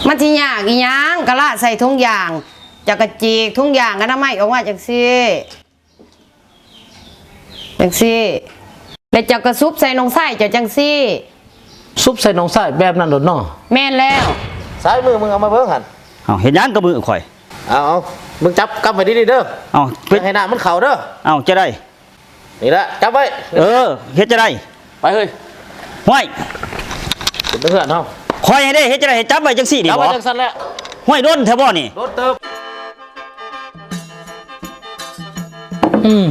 ມັນຊິຍາກອີ່ຫຍັງ? ກະລະໃສ່ຖົງຢາງ ເຈົ້າກະຈີກຖົງຢາງອະນາໄມອອກມາຈັ່ງຊີ້ ຈັ່ງຊີ້ ແລ້ວເຈົ້າກະສຸບໃສ່ນ້ອງຊາຍເຈົ້າຈັ່ງຊີ້. ສຸບໃສ່ນ້ອງຊາຍແບບນັ້ນໂລດເນາະ. ແມ່ນແລ້ວ. ໃສມືມຶງ ເອົາມາເບິ່ງຫັ້ນ. ເອົ້າ ເຮັດຫຍັງກັບມືຂ້ອຍ? ເອົາ ເອົາ ມຶງຈັບກຳໄວ້ດີໆເດີ. ເອົາ ຢ່າໃຫ້ນ້ຳມັນເຂົ້າເດີ. ເອົາ ຈັ່ງໃດ? ນີ້ລະ ຈັບໄວ້. ເອີ ເຮັດຈັ່ງໃດ? ໄປເຮີ້ຍ. ຫ້ວຍ ເປັນເພື່ອນເຮົາ. ຂ້ອຍໃຫ້ເດ້ ເຮັດຈັ່ງໃດໃຫ້ຈັບໄວ້ຈັ່ງຊີ້ນີ້ບໍ? ຈັບໄວ້ຈັ່ງຊັ້ນແຫຼະ. ຫ້ວຍ ດົນແທ້ບໍນີ້? ດົນເຕີບ. ອືມ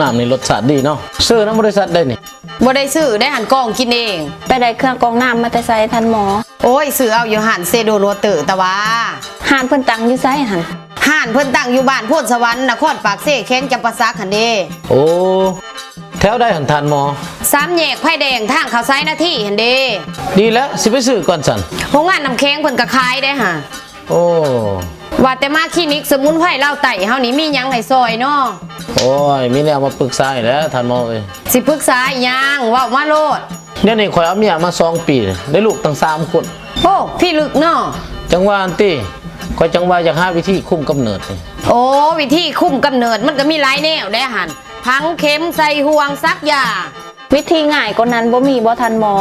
ນ້ຳນີ້ລົດຊາດດີເນາະ. ຊື້ນຳບໍລິສັດໃດນີ້? ບໍ່ໄດ້ຊື້ໄດ້ຫັ້ນ ກອງກິນເອງ. ໄປໄດ້ເຄື່ອງກອງນ້ຳມາແຕ່ໃສທ່ານໝໍ? ໂອ້ຍ ຊື້ເອົາຢູ່ຮ້ານເຊໂດນວເຕີຕະຫວາ. ຮ້ານເພິ່ນຕັ້ງຢູ່ໃສຫັ້ນ? ຮ້ານເພິ່ນຕັ້ງຢູ່ບ້ານໂພນສະຫວັນ ນະຄອນປາກເຊ ແຂວງຈຳປາສັກຫັ້ນເດ. ໂອ້ ແຖວໃດຫັ້ນທ່ານໝໍ? ສາມແຍກໄຟແດງ ທາງເຂົ້າສາຍນາທີຫັ້ນເດ. ດີແລ້ວ ຊິໄປຊື້ກ່ອນຊັ້ນ. ໂຮງງານນ້ຳແຂງເພິ່ນກະຂາຍເດ້ຫະ. ໂອ້ ວ່າແຕ່ມາຄລີນິກສະໝຸນໄພລາວໃຕ້ເຮົານີ້ ມີຫຍັງໃຫ້ຊ່ອຍເນາະ? ໂອ້ຍ ມີແນວມາປຶກສານີ້ແຫຼະທ່ານໝໍເອີຍ. ຊິປຶກສາອີ່ຫຍັງ? ເວົ້າມາໂລດ. ດຽວນີ້ຂ້ອຍເອົາເມຍມາສອງປີ ໄດ້ລູກຕັ້ງສາມຄົນ. ໂອ້ ພິລຶກເນາະ. ຈັ່ງວ່າຫັ້ນຕິ ຂ້ອຍຈັ່ງວ່າຢາກຫາວິທີຄຸມກຳເນີດນີ້. ໂອ້ ວິທີຄຸມກຳເນີດມັນກະມີຫຼາຍແນວແດ່ຫັ້ນ ຝັງເຂັມ ໃສ່ຫ່ວງ ສັກຢາ. ວິທີງ່າຍກວ່ານັ້ນບໍ່ມີບໍທ່ານໝໍ?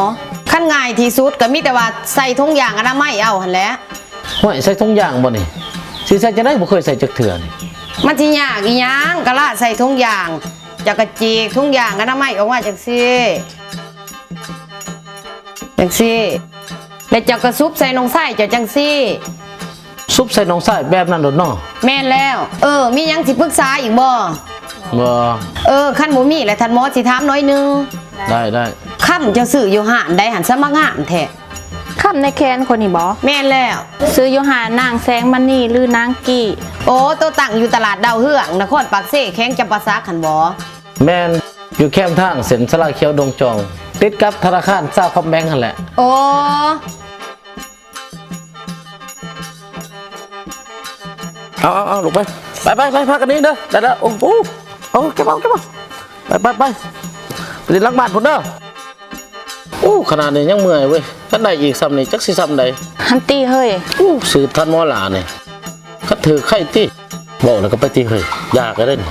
ຄັນງ່າຍທີ່ສຸດກະມີແຕ່ວ່າໃສ່ຖົງຢາງອະນາໄມເອົາຫັ້ນແຫຼະ. ຫ້ວຍ ໃສ່ຖົງຢາງບໍນີ້? ຊິໃສ່ຈັ່ງໃດ ບໍ່ເຄີຍໃສ່ຈັກເທື່ອນີ້. ມັນຊິຍາກອີ່ຫຍັງ? ກະລະໃສ່ຖົງຢາງ ເຈົ້າກະຈີກຖົງຢາງອະນາໄມອອກມາຈັ່ງຊີ້ ຈັ່ງຊີ້ ແລ້ວເຈົ້າກະສຸບໃສ່ນ້ອງຊາຍເຈົ້າຈັ່ງຊີ້. ສຸບໃສ່ນ້ອງຊາຍແບບນັ້ນໂລດເນາະ. ແມ່ນແລ້ວ. ເອີ ມີຫຍັງຊິປຶກສາອີກບໍ່? ບໍ່. ເອີ ຄັນບໍ່ມີແລ້ວທ່ານໝໍຊິຖາມໜ້ອຍໜຶ່ງ. ໄດ້ ໄດ້. ຄຳເຈົ້າຊື້ຢູ່ຮ້ານໃດຫັ້ນ ສະມາງາມແທ້? ຄຳໃນແຂນຂ້ອຍນີ້ບໍ? ແມ່ນແລ້ວ. ຊື້ຢູ່ຮ້ານນາງແສງມະນີ ຫຼື ນາງກີ້. ໂອ້ ໂຕຕັ້ງຢູ່ຕະຫຼາດດາວເຮືອງ ນະຄອນປາກເຊ ແຂວງຈຳປາສັກຫັ້ນບໍ? ແມ່ນ ຢູ່ແຄມທາງເສັ້ນສາລາຂຽວດົງຈອງ ຕິດກັບທະນາຄານຊາວຄອມແບງຫັ້ນແຫຼະ. ໂອ້ ເອົາ ເອົາ ເອົາ ລູກໄປ ໄປ ໄປ ໄປ ພາກັນໜີເດີ. ໄດ້ແລ້ວ. ໂອ້ ໂອ້ ເອົາ ເກັບເອົາ ເກັບເອົາ. ໄປ ໄປ ໄປ ໄປຫຼິ້ນຫຼັງບ້ານພຸ້ນເດີ. ໂອ້ ຂະໜາດນີ້ຍັງເມື່ອຍເວີຍ. ຄັນໄດ້ອີກຊ່ຳນີ້ຈັກຊິຊ່ຳໃດ. ຫັ້ນຕິເຮີ້ຍ. ໂອ້ ຊື່ທ່ານໝໍຫຼ້ານີ້ ຄັນຖືກໄຄຕິ. ເວົ້າແລ້ວກະໄປຕິເຮີ້ຍ. ຢາກກະໄດ້ນີ້.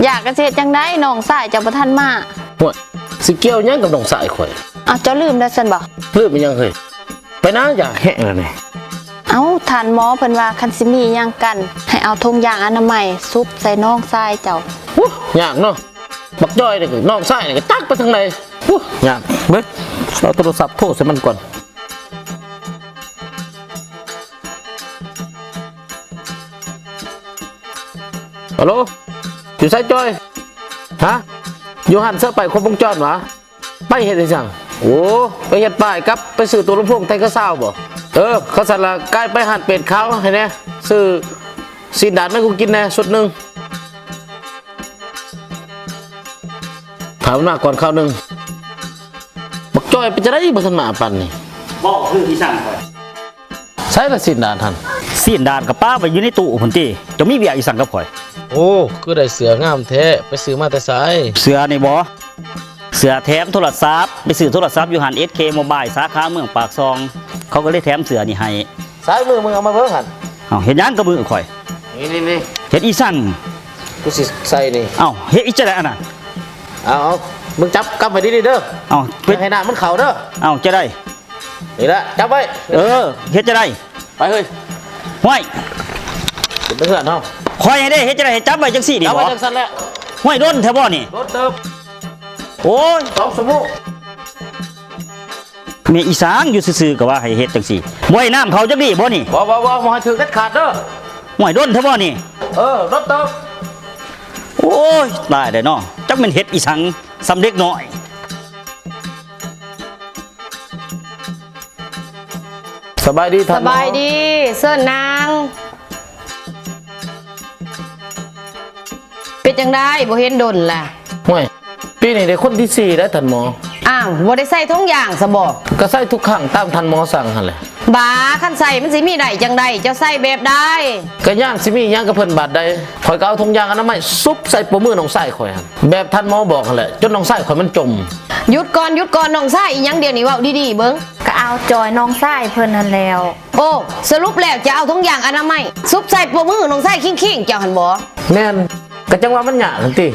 ຢາກກະຊິເຮັດຈັ່ງໃດ ນ້ອງຊາຍເຈົ້າບໍ່ທັນມາ. ໂອ້ຍ ຊິກ່ຽວຫຍັງກັບນ້ອງຊາຍຂ້ອຍ? ເອົ້າ ເຈົ້າລືມແລ້ວຊັ້ນບໍ? ລືມອີ່ຫຍັງເຮີ້ຍ? ໄປນາ ຢາກແຮງແລ້ວນີ້. ເອົ້າ ທ່ານໝໍເພິ່ນວ່າຄັນຊິມີຫຍັງກັນ ໃຫ້ເອົາຖົງຢາງອະນາໄມສຸບໃສ່ນ້ອງຊາຍເຈົ້າ. ໂອ້ ຍາກເນາະ. ບັກຈ້ອຍນີ້ ນ້ອງຊາຍນີ້ກະຈັກໄປທາງໃດ. ໂອ້ ຍາກເວີຍ. ເອົາໂທລະສັບໂທໃສ່ມັນກ່ອນ. ຮັລໂຫຼ ຢູ່ໃສຈ້ອຍ? ຮະ? ຢູ່ຮ້ານເສື້ອປ້າຍຄົບວົງຈອນຫວາ? ໄປເຮັດອີ່ຫຍັງ? ໂອ້ ໄປເຮັດປ້າຍກັບໄປຊື້ໂຕລຳໂພງໄທກະຊາວບໍ? ເອີ ຄັນຊັ້ນລະກາຍໄປຮ້ານເປັດຂາວໃຫ້ແດ່ ຊື້ຊີ້ນດາດມາໃຫ້ກູກິນແດ່ຊຸດໜຶ່ງ. ຖ້າມັນມາກ່ອນຄາວໜຶ່ງ. ບັກຈ້ອຍເປັນຈັ່ງໃດບໍ່ທັນມາປານນີ້? ເວົ້າຄືອີ່ສັງຂ້ອຍ. ໃສລະຊີ້ນດາດຫັ້ນ? ຊີ້ນດາດກະປະໄວ້ຢູ່ໃນຕູ້ພຸ້ນຕິ. ເຈົ້າມີວຽກອີ່ສັງກັບຂ້ອຍ? ໂອ້ ຄືໄດ້ເສື້ອງາມແທ້ ໄປຊື້ມາແຕ່ໃສ? ເສື້ອນີ້ບໍ? ເສື້ອແຖມໂທລະສັບ ໄປຊື້ໂທລະສັບຢູ່ຮ້ານເອັສເຄໂມບາຍ ສາຂາເມືອງປາກຊ່ອງ ເຂົາກະເລີຍແຖມເສື້ອນີ້ໃຫ້. ໃສມື ມຶງເອົາມາເບິ່ງຫັ້ນ. ເອົ້າ ເຮັດຫຍັງກັບມືຂ້ອຍ? ນີ້ໆໆ. ເຮັດອີ່ສັງ? ກູຊິໃສ່ນີ້. ເອົ້າ ເຮັດອີ່ຈັ່ງໃດອັນນັ້ນ? ເອົາ ເອົາ ມຶງຈັບກຳໄວ້ດີໆເດີ. ເອົ້າ ຢ່າໃຫ້ນ້ຳມັນເຂົ້າເດີ. ເອົ້າ ຈັ່ງໃດ? ນີ້ລະ ຈັບໄວ້. ເອີ ເຮັດຈັ່ງໃດ? ໄປເຮີ້ຍ. ຫ້ວຍ ເປັນເພື່ອນເຮົາ. ຂ້ອຍໃຫ້ເດ້ ເຮັດຈັ່ງໃດໃຫ້ຈັບໄວ້ຈັ່ງຊີ້ນີ້ບໍ? ຈັບໄວ້ຈັ່ງຊັ້ນແຫຼະ. ຫ້ວຍ ດົນແທ້ບໍນີ້? ດົນເຕີບ. ໂອ້ຍ ສອງຊົ່ວໂມງ. ແມ່ນອີ່ສັງ ຢູ່ຊື່ໆກະວ່າໃຫ້ເຮັດຈັ່ງຊີ້. ບໍ່ໃຫ້ນ້ຳເຂົ້າຈັກດີ້ບໍນີ້? ບໍ່ ບໍ່ ບໍ່ ບໍ່ໃຫ້ຖືກເດັດຂາດເດີ. ຫ້ວຍ ດົນແທ້ບໍນີ້? ເອີ ດົນເຕີບ. ໂອ້ຍ ຕາຍແລ້ວເນາະ ຈັກແມ່ນເຮັດອີ່ສັງສ່ຳເດັກນ້ອຍ. ສະບາຍດີທ່ານ. ສະບາຍດີ ເຊີນນັ່ງ. ເປັນຈັ່ງໃດ ບໍ່ເຫັນດົນລະ? ຫ້ວຍ ປີນີ້ໄດ້ຄົນທີສີ່ແລ້ວທ່ານໝໍ. ອ້າວ ບໍ່ໄດ້ໃສ່ຖົງຢາງຊະບໍ? ກະໃສ່ທຸກຄັ້ງຕາມທ່ານໝໍສັ່ງຫັ້ນແຫຼະ. ບາ ຄັນໃສ່ມັນຊິມີໄດ້ຈັ່ງໃດ? ເຈົ້າໃສ່ແບບໃດ? ກະຢ້ານຊິມີຫຍັງກັບເພິ່ນບາດໃດ. ຂ້ອຍກະເອົາຖົງຢາງອະນາໄມຊຸບໃສ່ໂປ້ມືນ້ອງຊາຍຂ້ອຍຫັ້ນ ແບບທ່ານໝໍບອກຫັ້ນແຫຼະ ຈົນນ້ອງຊາຍຂ້ອຍມັນຈົມ. ຢຸດກ່ອນ, ຢຸດກ່ອນ, ນ້ອງຊາຍອີ່ຫຍັງດຽວນີ້? ເວົ້າດີໆເບິ່ງ. ກະເອົາຈ່ອຍນ້ອງຊາຍເພິ່ນຫັ້ນແລ້ວ. ໂອ້ ສະຫຼຸບແລ້ວຈະເອົາຖົງຢາງອະນາໄມຊຸບໃສ່ໂປ້ມືນ້ອງຊາຍຄີງໆເຈົ້າຫັ້ນບໍ? ແມ່ນ. ກະຈັ່ງວ່າມັນຍາກຫັ້ນຕິ.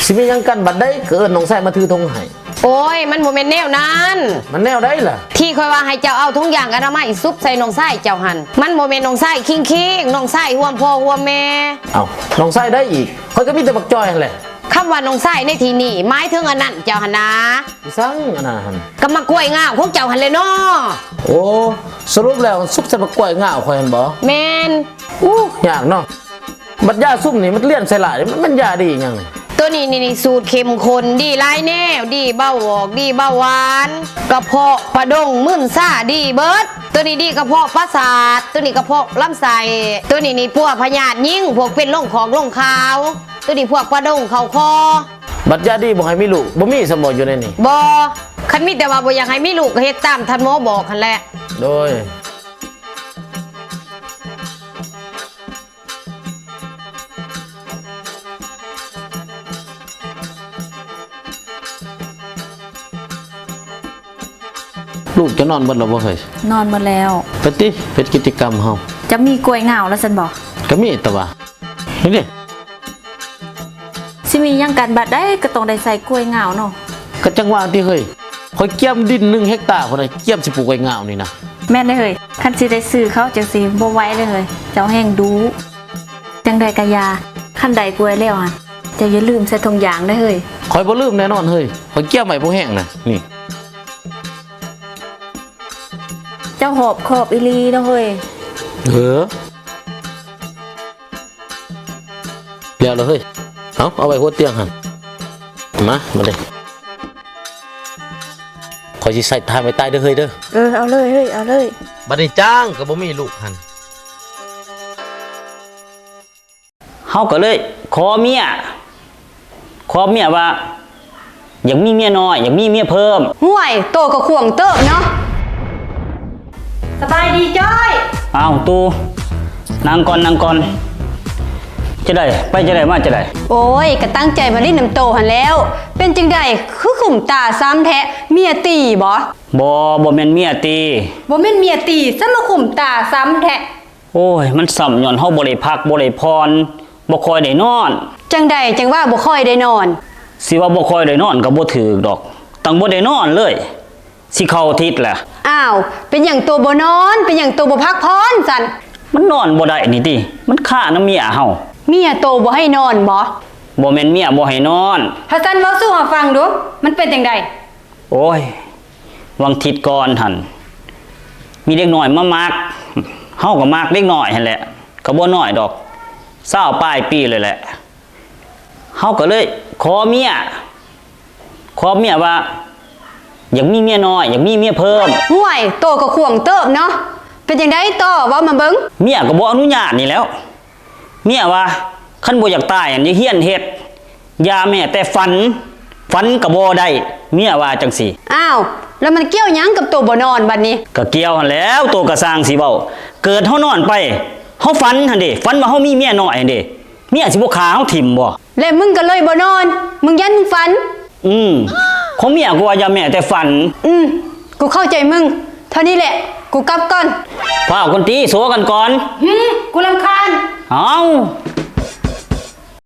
ຊິມີຫຍັງກັນບາດໃດ ກະເອີ້ນນ້ອງຊາຍມາຖືຖົງໃຫ້. ໂອ້ຍ ມັນບໍ່ແມ່ນແນວນັ້ນ. ມັນແນວໃດລະ? ທີ່ຂ້ອຍວ່າໃຫ້ເຈົ້າເອົາຖົງຢາງອະນາໄມຊຸບໃສ່ນ້ອງຊາຍເຈົ້າຫັ້ນ ມັນບໍ່ແມ່ນນ້ອງຊາຍຄີງໆ ນ້ອງຊາຍຮ່ວມພໍ່ຮ່ວມແມ່. ເອົ້າ ນ້ອງຊາຍໃດອີກ? ຂ້ອຍກະມີແຕ່ບັກຈ່ອຍຫັ້ນແຫຼະ. ຄຳວ່ານ້ອງຊາຍໃນທີ່ນີ້ ໝາຍເຖິງອັນນັ້ນເຈົ້າຫັ້ນນາ. ອີ່ສັງອັນນັ້ນຫັ້ນ? ກະໝາກກ້ວຍງາວຂອງເຈົ້າຫັ້ນແຫຼະເນາະ. ໂອ້ ສະຫຼຸບແລ້ວຊຸບໃສ່ໝາກກ້ວຍງາວຂ້ອຍຫັ້ນບໍ? ແມ່ນ. ອູ້ ຍາກເນາະ. ບັດຢາຊຸມນີ້ມັນລຽນໃສ່ຫຼາຍ ມັນ ມັນຢາດີຫຍັງນີ້? ໂຕນີ້ນີ້ ສູດເຂັ້ມຂົນ ດີຫຼາຍແນວ ດີເບົາຫວອກ ດີເບົາຫວານ ກະເພາະປະດົງ ມື່ນຊາ ດີເບິດ. ໂຕນີ້ດີກະເພາະປະສາດ ໂຕນີ້ກະເພາະລຳໄສ້ ໂຕນີ້ນີ້ປົວພະຍາດຍິງ ພວກເປັນລົງຂອກລົງຂາວ ໂຕນີ້ພວກປະດົງເຂົ້າຄໍ. ບັດຢາດີບໍ່ໃຫ້ມີລູກ ບໍ່ມີຊຳບໍຢູ່ໃນນີ້? ບໍ່. ຄັນມີແຕ່ວ່າບໍ່ຢາກໃຫ້ມີລູກ ກະເຮັດຕາມທ່ານໝໍບອກຫັ້ນແຫຼະ. ໂດຍ. ລູກເຈົ້ານອນເບິດແລ້ວບໍ່ເຮີ້ຍ? ນອນເບິດແລ້ວ. ໄປຕິ ເຮັດກິດຈະກຳເຮົາ. ຈະມີກ້ວຍງາວແລ້ວຊັ້ນບໍ? ກະມີແຕ່ວ່າ ນີ້ເດ. ຊິມີຫຍັງກັນບາດໃດ ກະຕ້ອງໄດ້ໃສ່ກ້ວຍງາວເນາະ. ກະຈັ່ງວ່າຕິເຮີ້ຍ ຂ້ອຍກຽມດິນໜຶ່ງເຮັກຕາພຸ້ນນະ ກຽມຊິປູກກ້ວຍງາວນີ້ນະ. ແມ່ນເດ້ເຮີ້ຍ ຄັນຊິໄດ້ຊື້ເຂົາຈັ່ງຊິບໍ່ໄຫວເດ້ເຮີ້ຍ ເຈົ້າແຮ່ງດຸ. ຈັ່ງໃດກະຢ່າ ຄັນໄດ້ກ້ວຍແລ້ວຫັ້ນ ເຈົ້າຢ່າລືມໃສ່ຖົງຢາງເດີເຮີ້ຍ. ຂ້ອຍບໍ່ລືມແນ່ນອນເຮີ້ຍ ຂ້ອຍກຽມໄວ້ພໍແຮງນະ ນີ້. ເຈົ້າຮອບຄອບອີ່ຫຼີເນາະເຮີ້ຍ. ເອີ. ແລ້ວລະເຮີ້ຍ ເອົາ ເອົາໄວ້ຫົວຕຽງຫັ້ນ. ມາ ມາເດ້ ຂ້ອຍຊິໃສ່ຖ່ານໄວ້ຕາຍເດີເຮີ້ຍເດີ. ເອີ ເອົາເລີຍເຮີ້ຍ ເອົາເລີຍ. ບັດນີ້ຈ້າງກະບໍ່ມີລູກຫັ້ນ. ເຮົາກະເລີຍຂໍເມຍ ຂໍເມຍວ່າ ຢາກມີເມຍນ້ອຍ ຢາກມີເມຍເພີ່ມ. ຫ້ວຍ ໂຕກະຂວາງເຕີບເນາະ. ສະບາຍດີຈ້ອຍ. ອ້າວ ຕູ່ ນັ່ງກ່ອນ ນັ່ງກ່ອນ. ຈັ່ງໃດ ໄປຈັ່ງໃດ ມາຈັ່ງໃດ? ໂອ້ຍ ກະຕັ້ງໃຈມາຫຼິ້ນນຳໂຕຫັ້ນແລ້ວ. ເປັນຈັ່ງໃດ ຄືຂຸ້ມຕາຊ້ຳແທ້ ເມຍຕີບໍ? ບໍ່ ບໍ່ແມ່ນເມຍຕີ. ບໍ່ແມ່ນເມຍຕີ ຊັ້ນມາຂຸ້ມຕາຊ້ຳແທ້. ໂອ້ຍ ມັນຊ້ຳຍ້ອນເຮົາບໍ່ໄດ້ພັກ ບໍ່ໄດ້ຜ່ອນ ບໍ່ຄ່ອຍໄດ້ນອນ. ຈັ່ງໃດຈັ່ງວ່າບໍ່ຄ່ອຍໄດ້ນອນ? ຊິວ່າບໍ່ຄ່ອຍໄດ້ນອນກະບໍ່ຖືກດອກ ຕັ້ງບໍ່ໄດ້ນອນເລີຍ ຊິເຂົ້າອາທິດແລ້ວ. ອ້າວ ເປັນຫຍັງໂຕບໍ່ນອນ ເປັນຫຍັງໂຕບໍ່ພັກຜ່ອນຊັ້ນ? ມັນນອນບໍ່ໄດ້ນີ້ຕິ ມັນຄານຳເມຍເຮົາ. ເມຍໂຕບໍ່ໃຫ້ນອນບໍ? ບໍ່ແມ່ນເມຍບໍ່ໃຫ້ນອນ. ຖ້າຊັ້ນເວົ້າສູ່ເຮົາຟັງດູ ມັນເປັນຈັ່ງໃດ? ໂອ້ຍ ຫວ່າງທິດກ່ອນຫັ້ນ ມີເດັກນ້ອຍມາມັກ ເຮົາກະມັກເດັກນ້ອຍຫັ້ນແຫຼະ ກະບໍ່ນ້ອຍດອກ ຊາວປາຍປີເລີຍແຫຼະ. ເຮົາກະເລີຍຂໍເມຍ ຂໍເມຍວ່າ ຢາກມີເມຍນ້ອຍ ຢາກມີເມຍເພີ່ມ. ຫ້ວຍ ໂຕກະຂວາງເຕີບເນາະ. ເປັນຈັ່ງໃດຕໍ່ ເວົ້າມາເບິ່ງ. ເມຍກະບໍ່ອະນຸຍາດນີ້ແຫຼ້ວ. ເມຍວ່າ ຄັນບໍ່ຢາກຕາຍຫັ້ນ ຢ່າຮຽນເຮັດ ຢ່າແມ້ແຕ່ຝັນ ຝັນກະບໍ່ໄດ້ ເມຍວ່າຈັ່ງຊີ້. ອ້າວ ແລ້ວມັນກ່ຽວຫຍັງກັບໂຕບໍ່ນອນບາດນີ້? ກະກ່ຽວຫັ້ນແຫຼ້ວ ໂຕກະຊ່າງຊິເວົ້າ. ເກີດເຮົານອນໄປ ເຮົາຝັນຫັ້ນເດ ຝັນວ່າເຮົາມີເມຍນ້ອຍຫັ້ນເດ ເມຍຊິບໍ່ຂ້າເຮົາຖິ້ມບໍ? ແລະມຶງກະເລີຍບໍ່ນອນ ມຶງຢ້ານມຶງຝັນ. ອືມ ຂອງເມຍກະວ່າຢ່າແມ້ແຕ່ຝັນ. ອືມ ກູເຂົ້າໃຈມຶງ. ເທົ່ານີ້ແຫຼະ ກູກັບກ່ອນ. ຟ້າວກ່ອນຕິ ໂສກັນກ່ອນ. ຫື ກູລຳຄານ. ເອົ້າ.